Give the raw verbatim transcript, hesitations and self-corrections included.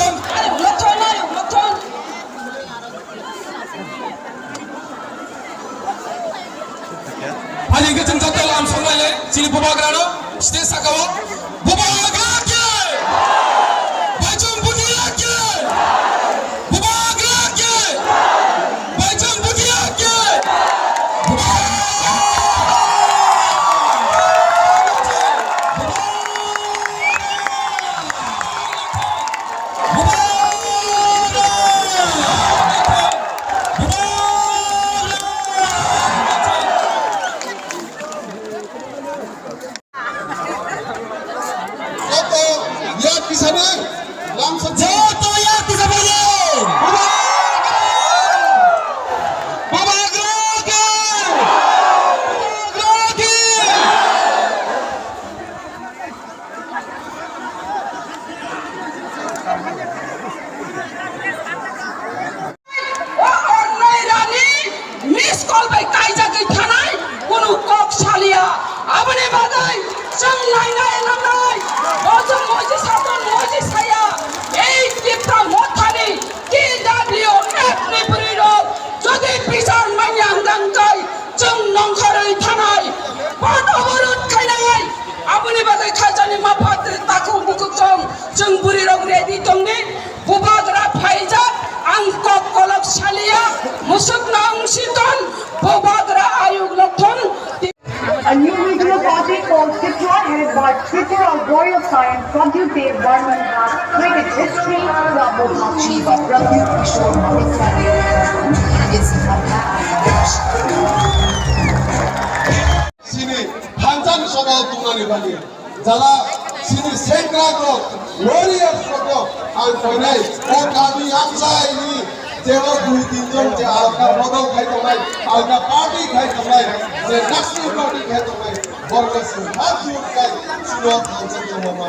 Baicham. Ani hwnkhe chwng joto lam songlailai chini bubagrano stage sakao. Bubagra ki! Baicham Bhutia ki! Bubagra ki! Baicham Bhutia ki! Bubagra! Joto yak tisani lamsa joto yak tisani. Bubagra ki! Bubagra ki! O ornai rani miss call bai kaijagwi thanai kunu kok saliya. Aboni bagwi chwng nainai nangnai. Bojong moji saton moji saya. Ei Tipra Mothani T W F ni bwrwi rok jodi bichar manya hwnkha hwnkhe chwng nongkhorwi thanai. Pot oborot khainai. Aboni bagwi khaijani mapha takhuk bukhuk chwng, chwng bwrwi rok ready tongni. Bubagra phaijak, ang kok kolok saliya, musuk nang siton, bubagra ayuk lokthon. A new regional party called Tipra, headed by Tripura warrior scion Pradyut Dev Barman, has created history. Prabhu Hachi by Pradyut Kishore Maheshwari is a black. Chini thansa ni sobo tungnani bagwi jara chini sengkrak rok, warriors rok no ang koinai o kami amchai ni jebo dui tin jon je alka bodol khai tongnai, alka party khai tongnai, je national party khai tongnai. Borok se ha jur kai chwng thansa tongma ma.